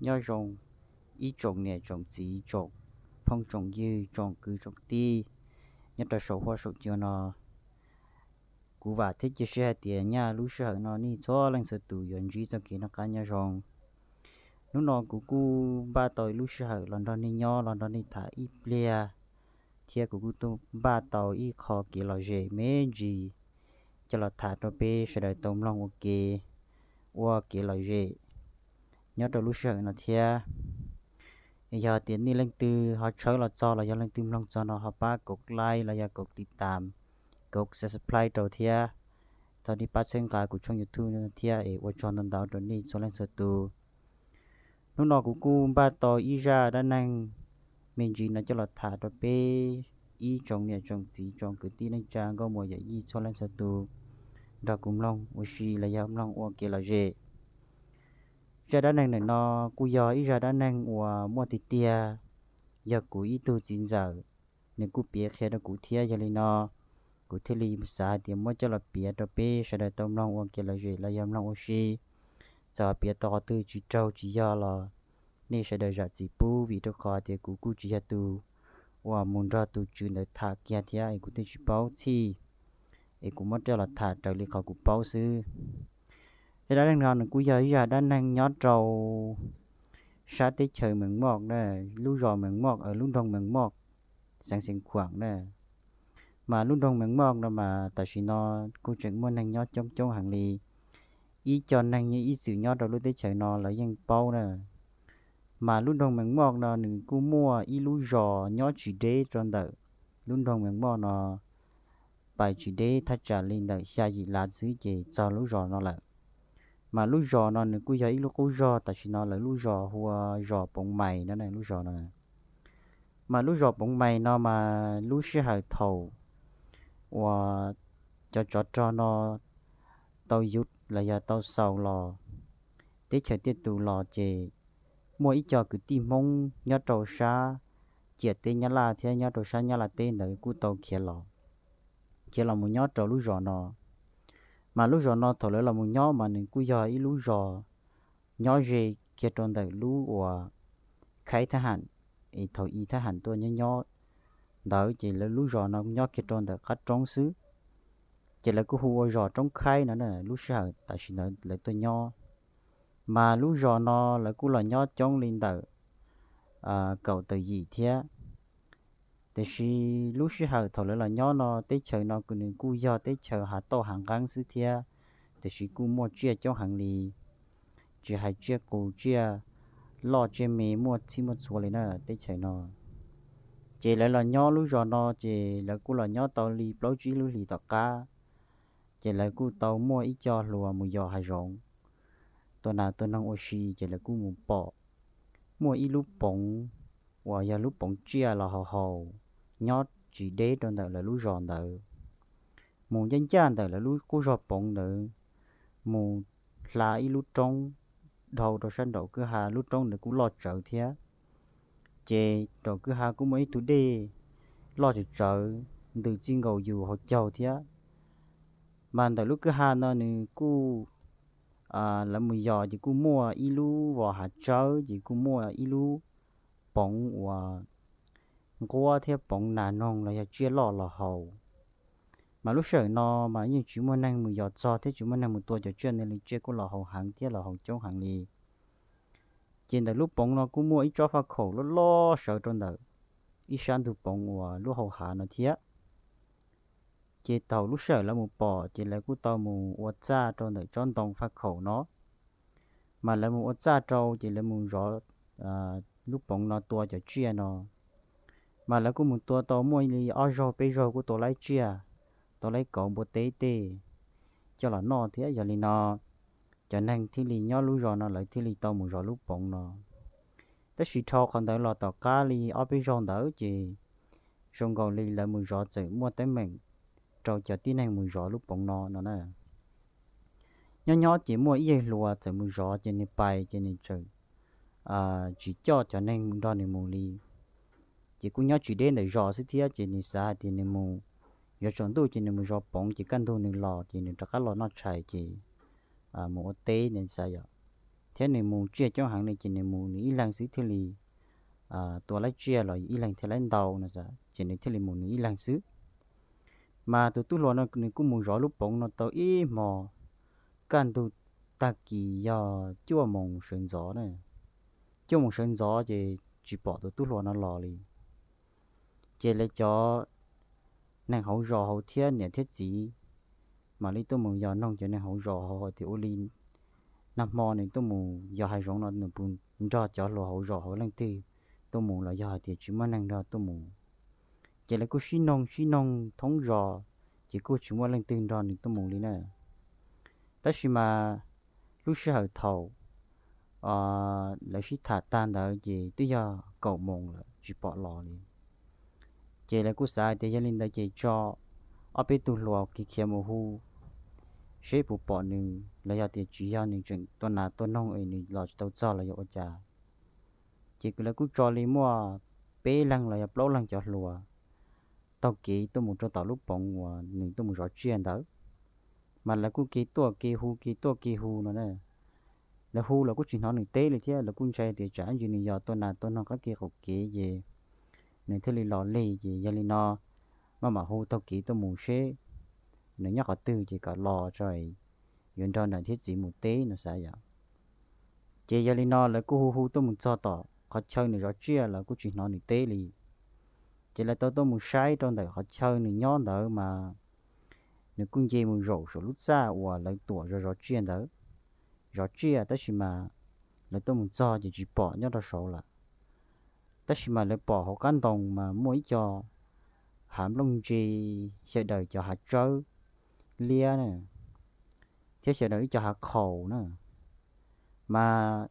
Nyob zoo ib tsoom niam tsoom txiv tsoom phooj tsoom ywg tsoom kwv tsoom tij nyob rau saum huab saum cua no. Kuv vam thiab cia siab hais tias nyaj lub sij hawm no nej txhua leej txhua tus yuav ntsib txoj kev noj qab nyob zoo. Hnub no kuv kuj npaj tau lub sij hawm los nrog nej nyob los nrog nej tham ib pliag, thiab kuv kuj tuaj npaj tau ib qho kev lom zem me ntsis coj los tham rau peb sawv daws tau mloog ua ke, ua kev lom zem nyob rau lub sij hawm no thiab. Yog tias nej leej twg ho tshawb los txog los yog leej twg mloog txog no ho pab kaum like los yog kaum tiv tam, kaum subscribe rau thiab. Thov nej pab txhawb nqa kuv tshooj YouTube no thiab es ua tsaug ntau ntau rau nej txhua leej txhua tus. Hnub no kuv kuj npaj tau ib zaj dab neeg me ntsis no coj los tham rau peb ib tsoom niam tsoom txiv tsoom kwv tij neej tsa nkauj muam yawm yij txhua leej txhua tus nrog kuv mloog ua si los yog mloog ua kev lom zem. Zaj dab neeg ntawm no kuj yog ib zaj dab neeg uas muaj tiag tiag, yog kuv ib tug txiv ntxawm nws kuj piav qhia rau kuv thiab. Yog li no kuv thiaj li xav hais tias muab coj los piav rau peb sawv daws tau mloog ua kev lom zem los yog mloog ua si. Txawm piav tau qhov twg tsis raug tsis yog los nej sawv daws zam txim pub, vim rau qhov tias kuv kuj tsis yog tus uas mus nrog tus tswv ntawd tham kiag thiab es kuv thiaj tsis paub txhij, es kuv muab coj los tham raws li qhov kuv paub xwb. Zaj dab neeg no nws kuj yog ib zaj dab neeg nyob rau sab teb chaws Mees Moj na, lub zos Mees Moj, lub nroog Mees Moj, xeev Xeev Khuam na. Mas lub nroog Mees Moj no mas tam sim no kuj tseem muaj neeg nyob coob coob heev li. Ib co neeg yeej ib txwm nyob rau lub teb chaws no lawv yeej paub na. Mas lub nroog Mees Moj no nws kuj muaj ib lub zos nyob tsis deb rau ntawm lub nroog Mees Moj no, pais tsis deb thaj tsam li ntawm xya yim lav xwb ces txog lub zos no lawm. Mas lub zos no nws kuj yog ib lub qub zos, tam sim no lawv lub zos hu ua zos Poov Mais no, lub zos no. Mas lub zos Poov Mais no mas lub sij hawm thaum uas cov tsov rog no tau yuv los yog tau xaus los teb chaws tiaj tus los ces muaj ib co kwv tij Hmoob nyob rau sab ciam teb Nyab Laj thiab nyob rau sab Nyab Laj teb ntawd kuj tau khiav los, khiav los mus nyob rau lub zos no. Mas lub zos no thaum lawv los mus nyob mas nws kuj yog ib lub zos nyob ze kiag rau ntawm lub uas khaib thab ham, es thaum i thab ham tuaj nyob nyob ntawd ces lawv lub zos no nyob kiag rau ntawm qab roob xwb, ces lawv kuj hu ua zos Roob Khaib no na. Lub sij hawm tam sim ntawd lawv tuaj nyob, mas lub zos no lawv kuj los nyob coob li ntawm kaum tawm yim thiab. Tiam sis lub sij hawm thaum lawv los nyob no teb chaws no nws kuj yog teb chaws hav tauj hav nqeeb xwb thiab, tiam sis kuj muaj tsiaj coob heev li, tsis hais tsiaj qus tsiaj loj tsiaj me muaj txhij muaj txhua li na teb chaws no. Ces lawv los nyob lub zos no ces lawv kuj los nyob tau li plaub tsib lub hlis tom qab, ces lawv kuj tau muaj ib co hluas mus yos hav zoov, tua nas tua noog ua si ces lawv kuj mus pom muaj ib lub poov uas yog lub poov tsiaj los haus haus nyob tsis deb rau ntawm lawv lub zos ntawd. Mus ncaj ncaj ntawm lawv lub qub zos poov ntawd mus hla ib lub roob dhau rau sab nraum kwj ha, lub roob ntawd kuj loj tsawv thiab. Ces nraum kwj ha kuj muaj ib tug dej loj tsawv tsawv ntws txij nkaus yus hauv caug thiab. Mas ntawm lub kwj ha no nws kuj, lawv mus yos ces kuj muaj ib lub vos hav tsawb ces kuj muaj ib lub poov uas nquab thiab poov nas noog los yog tsiaj loj los haus. Mas lub sij hawm no mas yeej tsis muaj neeg mus yos txog thiab tsis muaj neeg mus tua cov tsiaj no li, tsiaj kuj los haus heev thiab los haus coob heev li. Ces ntawm lub poov no kuj muaj ib tsob faj khaum loj loj sawv rau ntawm ib sab ntug poov uas lub hau hav no thiab. Ces thaum lub sij hawm lawv mus pom ces lawv kuj tau mus ua txaj rau ntawm tsob ntoo faj khaum no. Mas lawv mus ua txaj rau ces lawv mus zov lub poov no tua cov tsiaj no. Mas lawv kuj mus tua tau muaj li ob zaug peb zaug kuj tua laib tsiaj, tua laib kauv npua teb tej coj los noj thiab. Yog li no cov neeg thiaj li nyob lub zos no lawv thiaj li tau mus zov lub poov no. Tab sis dhau qhov ntawd los tom qab li ob peb zaug ntawd ces zoo nkaus li lawv mus zov txawm muaj teeb meem rau cov tib neeg mus zov lub poov no no na. Nyob nyob ces muaj ib yawg hluas txawm mus zov ces nws pais ces nws txawm tsis coj cov neeg nrog nws mus li. Ces kuj nyob tsis deb ntawm zos xwb thiab ces nws xav hais tias nws mus, yuav tsaus ntuj ces nws mus zov poov ces kaj ntug nws los ces nws rov qab los noj tshais ces mus ua teb nws xav yom. thiab nws mus tsiaj coob heev li ces nws mus nws ib leeg xwb thiaj li tua laib tsiaj los ib leeg thiaj laib ntau no xav, ces nws thiaj li mus nws ib leeg xwb. Mas tus tub hluas no nws kuj mus zov lub poov no tau ib hmo, kaj ntug tag kis yog cuaj moos sawv ntxov na, cuaj moos sawv ntxov ces tsis pom tus tub hluas no los li. Ces lawv cov neeg hauv zos hauv thiab niam thiab txiv mam li tuaj mus yog noog cov neeg hauv zos hauv hais tias ua li nag hmo nws tuaj mus yos hav zoov no nws puas nrog cov hluas hauv zos hauv leej twg tuaj mus los yog hais tias tsis muaj neeg nrog tuaj mus. Ces lawv kuj sib noog sib noog thoob zos, ces kuj tsis muaj leej twg nrog nws tuaj mus li na. Tab sis mas lub sij hawm thaum lawv sib tham tag ntawd ces twb yog kaum moos lawm tsis pom los li. Ces lawv kuj xav hais tias yog li ntawd ces tso ob peb tug hluas khiav khiav mus hu seb puas pom nws los yog tias tsis yog nws tseem tua nas tua noog es nws los tsis tau txog los yog ua cas. Ces lawv kuj tso li muaj peb leeg los yog plaub leeg cov hluas taug kev tuaj mus rau tom lub poov uas nws tuaj mus zov tsiaj ntawd. Mas lawv kuj kev tuaj kev hu kev tuaj kev hu no na. Lawv hu los kuj tsis hnov nws teb li thiab, lawv kuj ntshai tias tsam ntsis nws yog tua nas tua noog qab kev qaum kev ces nws thiaj li los lig. Ces yog li no maj mam hu taug kev tuaj mus seb nws nyob qhov twg ces kom los tso yuav nrog niam thiab txiv mus teb no xav yom. Ces yog li no lawv kuj hu hu tuaj mus txog tom qhov chaw nws zov tsiaj los kuj tsis hnov nws teb li. Ces lawv tau tuaj mus saib rau ntawm qhov chaw nws nyob ntawd mas nws kuj nce mus zaum saum lub txaj uas lawv tuam zov zov tsiaj ntawd, zov tsiaj tab sis mas lawv tuaj mus txog ces tsis pom nyob rau saud lawm. Tab sis mas lawv pom hauv qab ntoo mas muaj ib co hav nplooj ntse, xyaw daws cov hav tsawb liab na, thiab xyaw daws ib co hav qhaus na. Mas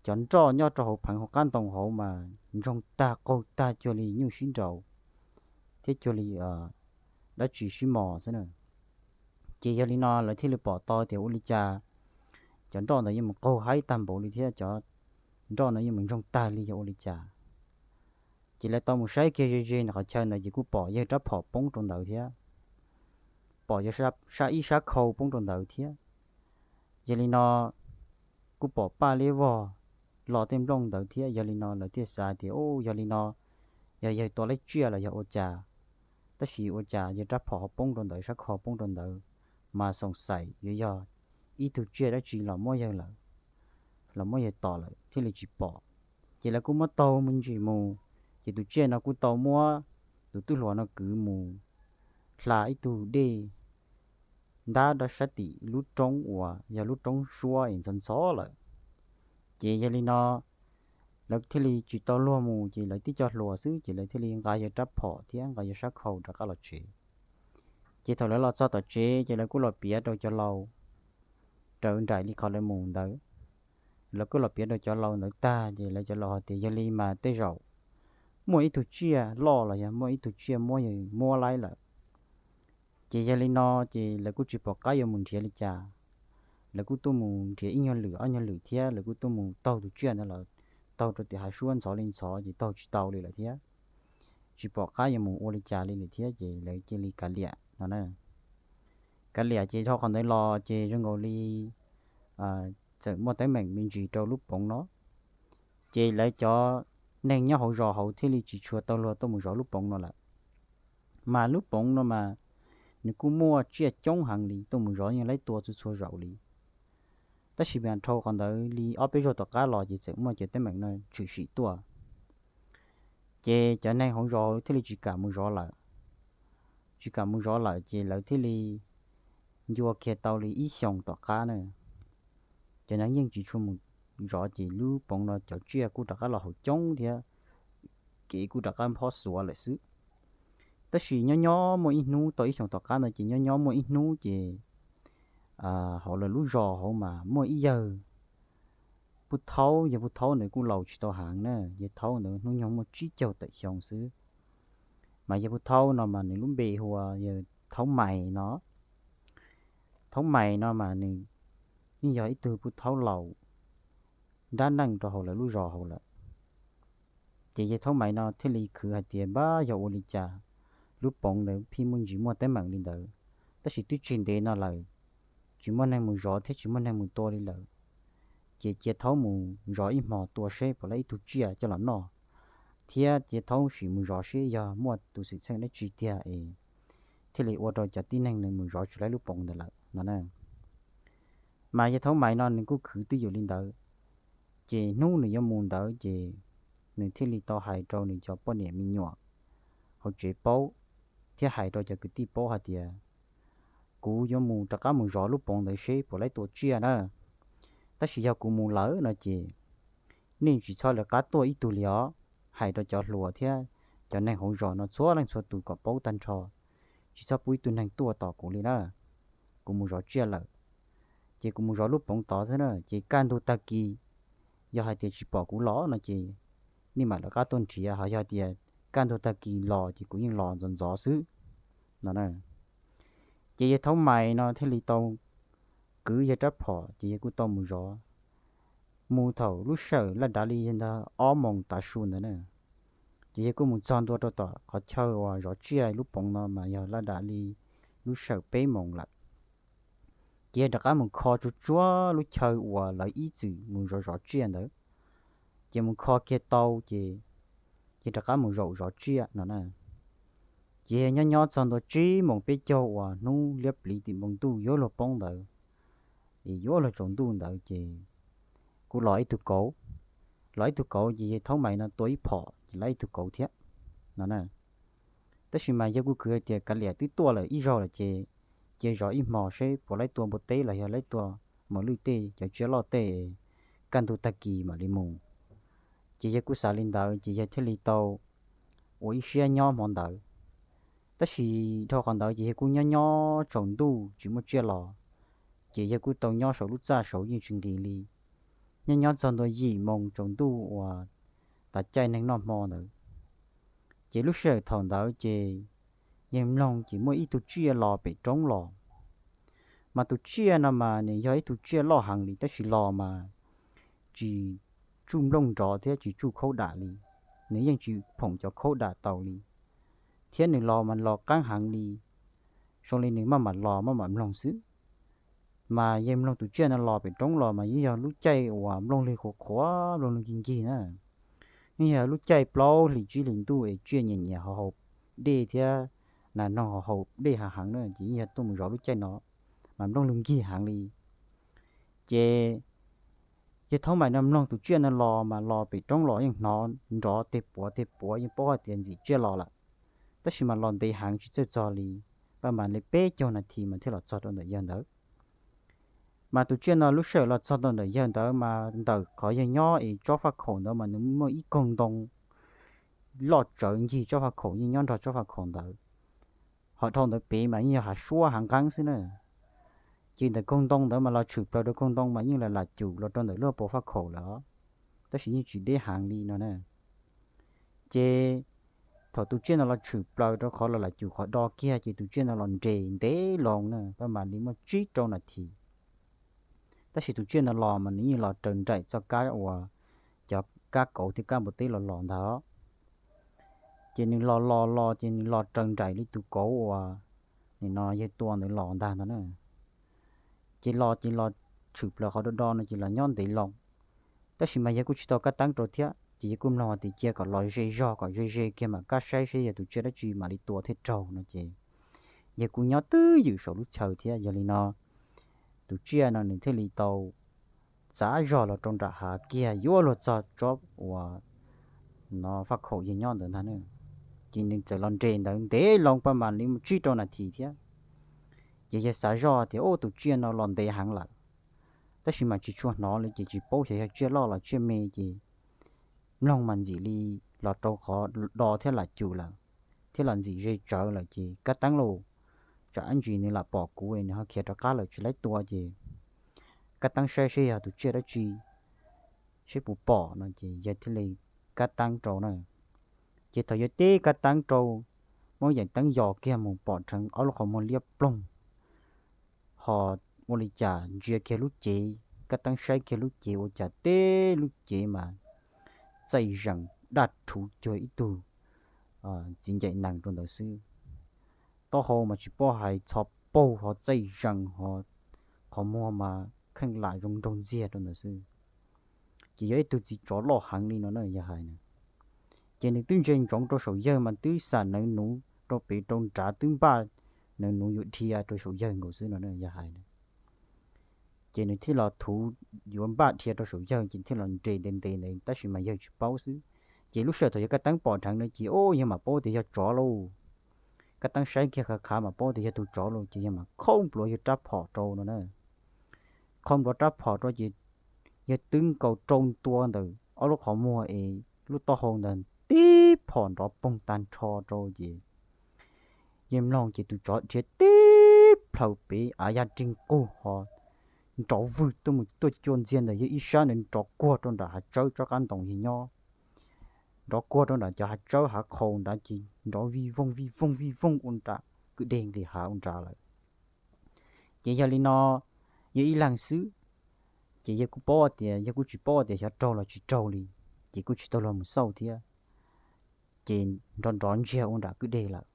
cov nroj nyob rau hauv pheev hauv qab ntoo hauv mas ntsoog tag qaug tag cuag li nyuj sib nraus thiab cuag li dab tsi sib mos xwb na. Ces yog li no lawv thiaj li pom tau tias ua li cas cov nroj ntawd yeej mus qaug haib tag npaum li thiab cov nroj no yeej mus ntsoog tag li yog ua li cas. Ces lawv tau mus saib kiag ze ze ntawm qhov chaw ntawd ces kuj pom yawg rab phom poob rau ntawd thiab, pom yawg sab ib sab khau poob rau ntawd thiab. Yog li no kuj pom paj liab vog lo tej nplooj ntawd thiab. Yog li no lawv thiaj xav tias u yog li no yog yawg tua laib tsiaj los yog ua cas, tab sis ua cas yawg rab phom ho poob rau ntawd sab khau poob rau ntawd, mas xoom xaim yuav yog ib tug tsiaj dab tsi los muab yawg lawm, los muab yawg tom lawm thiaj li tsis pom. Ces lawv kuj muab taug me ntsis mus, ces tus tsiaj no kuj tau muab tus tub hluas no kwv mus hla ib tug dej ntab rau sab tim lub roob uas yog lub roob suab es ntxhov ntxhov lawm. Ces yog li no lawv thiaj li tsis tau luag mus, ces lawv tib co hluas xwb ces lawv thiaj li nqa yawg rab phom thiab nqa yawg sab khau rov qab los tsev. Ces thaum lawv los txog tom tsev ces lawv kuj los piav rau cov laus raws nraim li qhov lawv mus ntawd. Lawv kuj los piav rau cov laus ntawd tag ces lawv cov laus hais tias yog li mas tej zaum muaj ib tug tsiaj loj los yog muaj ib tug tsiaj muab yawg muab laib lawm. Ces yog li no ces lawv kuj tsis pom qab yuav mus nrhiav li cas. Lawv kuj tuaj mus nrhiav ib nyuag lwm ob nyuag lwm thiab lawv kuj tuaj mus taug tus tsiaj ntawd los taug rau tim hav suab ntxhov li ntxhov ces taug tsis tau li lawm thiab, tsis pom qab yuav mus ua li cas li lawm thiab ces lawv cia li kav liam no na. Kav liam ces dhau qhov ntawd los ces zoo nkaus li txawm muaj teeb meem me ntsis rau lub poov no. Ces lawv cov neeg nyob hauv zos hauv thiaj li tsis tshua tau luag tuaj mus zov lub poov no lawm. Mas lub poov no mas nws kuj muaj tsiaj coob heev li, tuaj mus zov yeej laib tua txhua txhua zaus li. Tab sis mas dhau qhov ntawd li ob peb zaug tom qab los ces txawm muaj cov teeb meem no tshwm sim tuaj. Ces cov neeg hauv zos thiaj li tsis kam mus zov lawm. Tsis kam mus zov lawm ces lawv thiaj li ncua kiag tau li ib xyoos tom qab na, cov neeg yeej tsis tshua mus zov ces lub poov no cov tsiaj kuj rov qab los haus coob thiab, kev kuj rov qab phob xuav lawm xwb. Tab sis nyob nyob muaj ib hnub tau ib xyoos tom qab no ces nyob nyob muaj ib hnub ces hauv lawv lub zos hauv mas muaj ib yawg pub thaub, yawg pub thaub ntawd kuj laus tsis tau heev na, yawg thaub ntawd hnub nyoog muaj tsib caug tawm xyoo xwb. Mas yawg pub thaub no mas nws lub npe hu ua yawg Thaub Mais no. Thaub Mais no mas nws yeej yog ib tug pub thaub laus nrab neej rau hauv lawv lub zos hauv lawm. Ces yawg Thaub Mais no thiaj li khwv hais tias npab yog ua li cas lub poov ntawd pheej muaj ntsis muaj teeb meem li ntawd, tab sis twb tseg ntev no lawm, tsis muaj neeg mus zov thiab tsis muaj neeg mus tua li lawm. ces cia Thaub mus zov ib hmo tua seb puas laib ib tug tsiaj coj los noj, thiab cia Thaub sim mus zov seb yog muaj tus xwm txheej dab tsi tiag es thiaj li ua rau cov tib neeg nws mus zov tsis laib lub poov ntawd lawm no na. Mas yawg Thaub Maiv no nws kuj khwv twj ywm li ntawd, ces hnub nws yuav mus ntawd ces nws thiaj li tau hais rau nws cov poj niam me nyuam hauv tsev paub, thiab hais rau cov kwv tij paub hais tias, kuv yuav mus rov qab mus zov lub poov ntawd seb puas laib tua tsiaj na, tab sis yog kuv mus lawm no ces nej tsis txhob lawv qab tuaj ib tug li os. Hais rau cov hluas thiab cov neeg hauv zos no txhua leej txhua tus kom paub tag nrho, tsis txhob pub ib tug neeg tuaj tom kuv li na. Kuv mus zov tsiaj lawm, ces kuv mus zov lub poov tod xwb na, ces kaj ntug tag kis yog hais tias tsis pom kuv los no ces nej mam lawv qab tuaj nrhiav, ho yog tias kaj ntug tag kis los ces kuv yeej los ntxov ntxov xwb no na. Ces yawg Thaub Maiv no thiaj li tau kwv yawg rab phom ces yawg kuj tau mus zov. Mus thaum lub sij hawm laj dav li ntawd ob moos tav su ntawd na, ces yawg kuj mus txog ntua rau tom qhov chaw uas zov tsiaj lub poov no mas yog laj dav li lub sij hawm peb moos lawm. Ces yawg rov qab mus kho tsuag tsuag lub chaw uas lawv ib txwm mus zov zov tsiaj ntawd, ces mus kho kiag tau ces yawg rov qab mus zaum zov tsiaj no na. Ces yawg nyob nyob txog ntua tsib moos peb caug uas hnub liab pliv tim npoo ntuj yuav luag poob ntawd, es yuav luag tsaus ntuj ntawd ces kuj los ib tug kauv. Los ib tug kauv ces yawg Thaub Maiv no tua ib phom ces los ib tug kauv thiab no na. Tab sis mas yawg kuj khwv hais tias kav liam twb tuaj lawm ib zaug lawm ces cia zov ib hmo seb puas laib tua npua teb los yog laib tua mos lwj tej cov tsiaj loj tej, kaj ntug tag kis mam li mus. Ces yawg kuj xav li ntawd ces yawg thiaj li tau ua ib siab nyob hmo ntawd. Tab sis dhau qhov ntawd ces yawg kuj nyob nyob tsaus ntuj tsis muaj tsiaj los, ces yawg kuj tau nyob saum lub txaj saud yeej tsis nqis li. Nyob nyob txog ntua yim moos tsaus ntuj uas tas caij neeg noj hmo ntawd, ces lub sij hawm thaum ntawd ces yawg mloog ces muaj ib tug tsiaj los pem roob los. Mas tus tsiaj no mas nws yog ib tug tsiaj loj heev li tab sis los mas tsis tsuj nplooj nrov thiab tsis tsuj khaub dam li, nws yeej tsis phoom cov khaub dam tau li, thiab nws los mas los qeeb heev li, zoo li nws maj mam los maj mam mloog xwb. Mas yawg mloog tus tsiaj no los pem roob los mas yeej yog lub caij uas nplooj lwg qhuav qhuav nplooj lwg nkig nkig na, yeej yog lub caij plaub hlis tsib hlis ntuj es tsiaj nyiam nyiam ho haus dej thiab nas noog ho haus dej hav heev na ces yeej yog tuaj mus zov lub caij no, mas nplooj lwg nkig heev li. Ces yawg Thaub Maiv no mloog tus tsiaj no los mas los pem roob los yeej hnov nrov teg puav teg puav yeej paub hais tias ntxim tsiaj los lawm, tab sis mas los ntev heev tsis txawj txog li, paj mas li peb caug nas this mas thiaj los txog rau ntawm yawg ntawd. Mas tus tsiaj no lub sij hawm los txog rau ntawm yawg ntawd mas ntawm qhov yawg nyob es tsob faj khaum ntawd mas nws muaj ib koog ntoo loj tsawv ncig tsob faj khaum yeej nyob nrog tsob faj khaum ntawd. Ho dhau ntawd pem mas yeej yog hav suab hav nqeeb xwb na. Ces ntawm koog ntoo ntawd mas los tshwm plaws rau koog ntoo mas yeej lam lam cum los rau ntawm lub hauv paus faj khaum lawm, tab sis yeej tsis deb heev li no na. Ces thaum tus tsiaj no los tshwm plaws rau qhov los lam cum qhov do kiag ces tus tsiaj no los nres ntev loo na, paj mam li muaj tsib rau nas this. Tab sis tus tsiaj no los mas nws yeej los raws nraim txoj kab uas cov kab kauv thiab kab npua teb los los ntag. Ces nws los los los ces nws los raws nraim li tus kauv uas nim no yawg tua ntawd los ntag ntag na. Ces los ces los tshwm plaws qhov do do no ces los nyob ntev loo. Tab sis mas yawg kuj tsis tau kab teeb rau thiab ces yawg kuj mloog tias cia kom los ze zog kom ze ze kiag mam kab saib seb yog tus tsiaj dab tsi mam li tua thiaj raug no ces yawg kuj nyob twj ywm saum lub chaw thiab. Yog li no tus tsiaj no nws thiaj li tau txav zog los rau nram hav kiag yuav luag txog tsob uas no faj khaum yawg nyob ntawd ntag na. Ces nws txawm los nres ntawd ntev loo paj mam li tsib rau nas this thiab. Ces yawg xav zoj tias ub tus tsiaj no los ntev heev lawm, tab sis mas tsis tshua hnov li ces tsis paub xyov yog tsiaj loj los tsiaj me ces mloog mas ntxim li los rau qhov do thiab lam cum lawm, thiab los ntxim ze tsawv lawm ces kab teeb lauj, tsam ib ntsis nws lam pom kuv nws ho khiav rov qab lawm tsis laib tua ces kab teeb saib seb yog tus tsiaj dab tsi, seb puas pom no ces yawg thiaj li kab teeb rau na. Ces thaum yawg tib kab teeb rau, muab yeem teeb yos kiag mus pom dheev ob lub qhov muag liab ploog, ho ua li cas ntsia kiag lub cev, kab teeb saib kiag lub cev ua cas teb lub cev mas txaij zees daj rhuv cuag ib tug txiv ncaim nees rau ntawd xwb. Taub hau mas tsis paub hais txho paug ho txaij zees ho qhov muag mas kheej lam zoo nraug ntxiag rau ntawd xwb. Ces yog ib tug txiv tsov loj heev li no na yawg hais na. Ces nws twb ntsia ntsoov rau saum yawg mas twb xam nawv nuv rau pem rau nrad twb npaj nawv nuv yuav dhia rau saum yawg nkaus xwb no na yawg hais na. Ces nws thiaj los thuv yuav npaj dhia rau saum yawg ces thiaj los nres ntev ntev ntawd tab sis mas yawg tsis paub xwb. Ces lub sij hawm thaum yawg kaj teeb pom dheev no ces o yawg mam paub tias yog tsov lauj. Kaj teeb saib kiag khav khav mas paub tias yog tus tsov lauj ces yawg mam khob npluav yawg rab phom rau no na. Khob npluav rab phom rau ces yawg twb nkaus rau ntua ntawm ob lub qhov muag es lub taub hau ntawd tib phom nrov poog tag nrho rau ces yawg mloog ces tus tsov dhia tib plhaws pem av yaj rig nqug ho nrov vwg tuaj mus tuaj cua ntxiag ntawm yawg ib sab ntawd nrov kuag rau nram hav tsawb tsob qab ntoo yawg nyob. Nrov kuag rau nram cov hav tsawb hav qhaus nrad ces nrov vij voog vij voog vij voog ua nram kwj deg nqis hav ua nrad lawm. Ces yog li no yawg ib leeg xwb, ces yawg kuj paub tias yawg kuj tsis paub tias xyov raug los tsis raug li, ces kuj tsis tau luag mus xauj thiab. Ces nrov nrov ntsiag ua nram kwj deg lawm.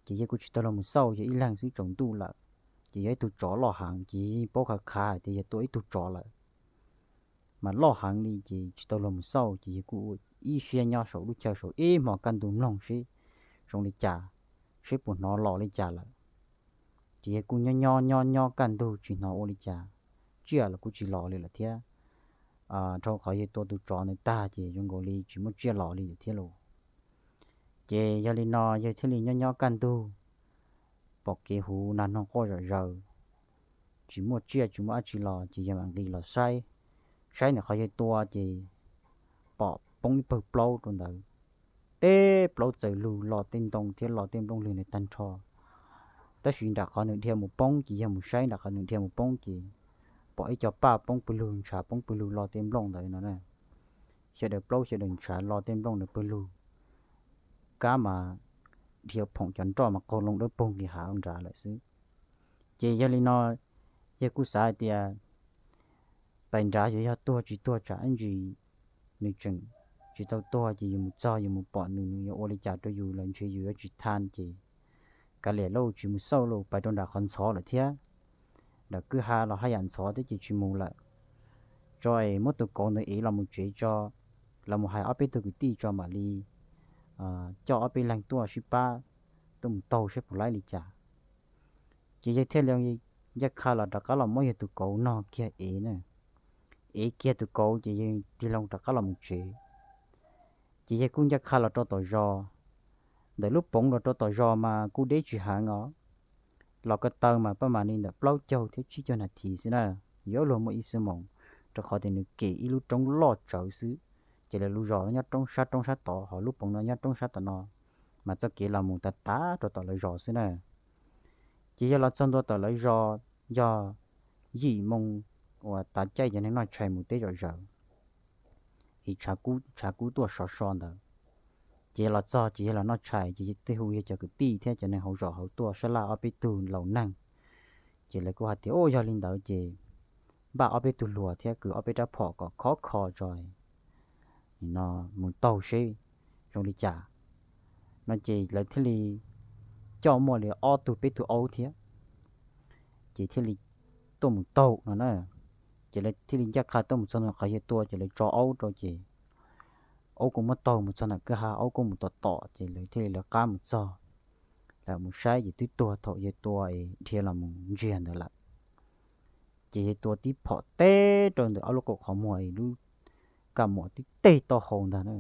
Ces yawg kuj tsis tau luag mus xauj, yawg ib leeg xwb tsaus ntuj lawm. Ces yog ib tug tsov loj heev ces yawg yeej paub khav khav hais tias yawg tua ib tug tsov lawm, mas loj heev li ces tsis tau luag mus xauj ces yawg kuj ua ib siab nyob saum lub chaw saum ib hmos kaj ntug mloog seb zoo li cas, seb puas hnov los li cas lawm. Ces yawg kuj nyob nyob nyob nyob kaj ntug tsis hnov ua li cas, tsiaj los kuj tsis los li lawm thiab. Dhau qhov yawg tua tus tsov ntawd tag ces zoo nkaus li tsis muaj tsiaj los li lawm thiab lauj. Ces yog li no yawg thiaj li nyob nyob kaj ntug, pom kev huv nag noog quaj zom zaws, tsis muaj tsiaj tsis muaj dab tsi los ces yawg mam nqis los saib. Saib ntawm qhov yawg tua ces pom poob ib pawg plaub rau ntawd, teb plaub txawm lug lo tej ntoo thiab lo tej nplooj lwg ntawd tag nrho. Tab sis nram qhov nws dhia mus poob ces yawg mus saib nram qhov nws dhia mus poob ces pom ib co paj poob pawg lug ntshav poob pawg lug lo tej nplooj ntawd no na. Xyaw daws plaub xyaw daws ntshav lo tej nplooj ntawd pawg lug, kab mas dhia phoom cov nroj mas qaug loo dawb paug nqis hav ua nrad lawm xwb. Ces yog li no yawg kuj xav hais tias pais nrad xyov yog tuag tsis tuag tsam ib ntsis nws tseem tsis tau tuag ces yus mus txog yus mus pom nws nws yuav ua li cas rau yus los ntshe yus yuav tsis tha ces kav liam lauj tsis mus xauj lauj, pais rau nram qhov ntxhov lawm thiab. Nram kwj ha los haj yam ntxhov thiab ces tsis mus lawm. Tso es muab tus kauv ntawd ev los mus tsev tso, los mus hais ob peb tug kwv tij tso mam li coj ob peb leeg tuaj sib pab tuaj mus taug saib puas laib li cas. Ces yawg thiaj li ncaj qha los rov qab los muab yawg tus kauv no kiag ev na. Ev kiag tus kauv ces yawg tig loo rov qab los mus tsev. Ces yawg kuj ncaj qha los rau tom zos. Ntawm lub poov los rau tom zos mas kuj deb tsis heev os. Los ko taw mas paj mam li ntawm plaub caug thiab tsib caug nas this xwb na, yuav luag muaj ib xuab moos, rau qhov tias nws kem ib lub roob loj tsawv xwb. Ces lawv lub zos nyob roob sab roob sab tod, ho lub poov no nyob roob sab tom no, mas txoj kev los mus tas tas rau tom lawv zos xwb na. Ces yawg los txog ntua tom lawv zos, yog yim moo uas tav caij cov neeg noj tshais mus teb zom zaws, es tshav kub tuaj sov so ntawd. Ces yawg los txog ces yawg los noj tshais ces yawg thiaj hu yawg cov kwv tij thiab cov neeg hauv zos hauv tuaj sab laj ob peb tug laus neeg. Ces lawv kuj hais tias, u, yog li ntawd ces npaj ob peb tug hluas thiab kwv ob peb rab phom kom khov kho tso no mus taug seb zoo li cas no ces lawv thiaj li coj muaj li ob tug peb tug aub thiab, ces thiaj li tuaj mus taug no na. Ces lawv thiaj li ncaj qha tuaj mus txog ntawm qhov yawg tua ces lawv tso aub rau ces aub kuj muab taug mus txog ntawm kwj ha, aub kuj mus tom tom ces lawv thiaj li lawv qab mus txog. Lawv mus saib ces twb tuag thaum yawg tua es dhia los mus ntsiag ntawd lawm. Ces yawg tua tib phom teb rau ntawm ob lub kaum qhov muag es lub kaj muam tib teg taub hau ntag na.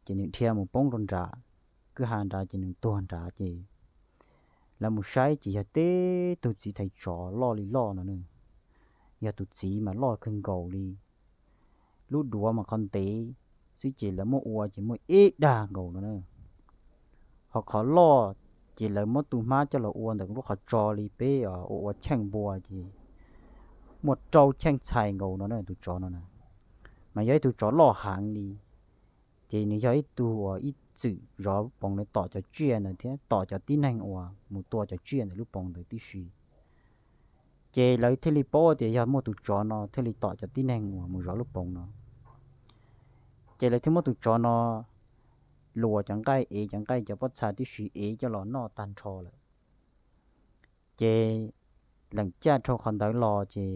Ces nws dhia mus poob rau nrad kwj ha nrad ces nws tuag nrad ces lawv mus saib ces yog teb tug txiv thais tsov loj li loj no na. Yog tus txiv mas loj kawg nkaus li, lub duav mas qhov ntev xwb ces lawv muab ua ces muaj ib dag nkaus no na. Ho qhov loj ces lawv muab tus hmab coj los ua ntawm lub qhov tso li peb ua ua cheej npua ces muaj rau cheej txhais nkaus no na tus tsov no na. Mas yog ib tug tsov loj heev li, ces nws yog ib tug uas ib txwm zov lub poov ntawd tom cov tsiaj ntawd thiab tom cov tib neeg uas mus tua cov tsiaj ntawm lub poov ntawd tib si. Ces lawv thiaj li paub tias yog muaj tus tsov no thiaj li tom cov tib neeg uas mus zov lub poov no. Ces lawv thiaj muab tus tsov no luas cov nqaij, ev cov nqaij cov pob txha tib si ev coj los noj tag nrho lawm. Ces leem caj dhau qhov ntawd los ces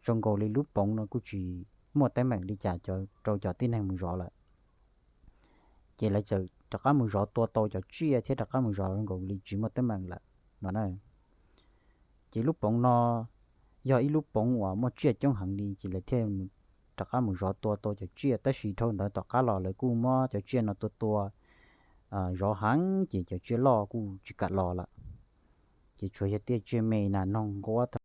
zoo nkaus li lub poov no kuj tsis muaj teeb meem li cas rau cov tib neeg mus zov lawm. Ces lawv txawm rov qab mus zov tua tau cov tsiaj thiab rov qab mus zov nkaus li tsis muaj teeb meem lawm no na. Ces lub poov no yog ib lub poov uas muaj tsiaj coob heev li, ces lawv thiaj rov qab mus zov tua tau cov tsiaj. Tab sis dhau ntawd tom qab los lawv kuj muab cov tsiaj no tua tua, zov heev ces cov tsiaj loj kuj tsis kam los lawm. Ces tsuas yog tej tsiaj me nas noog nquab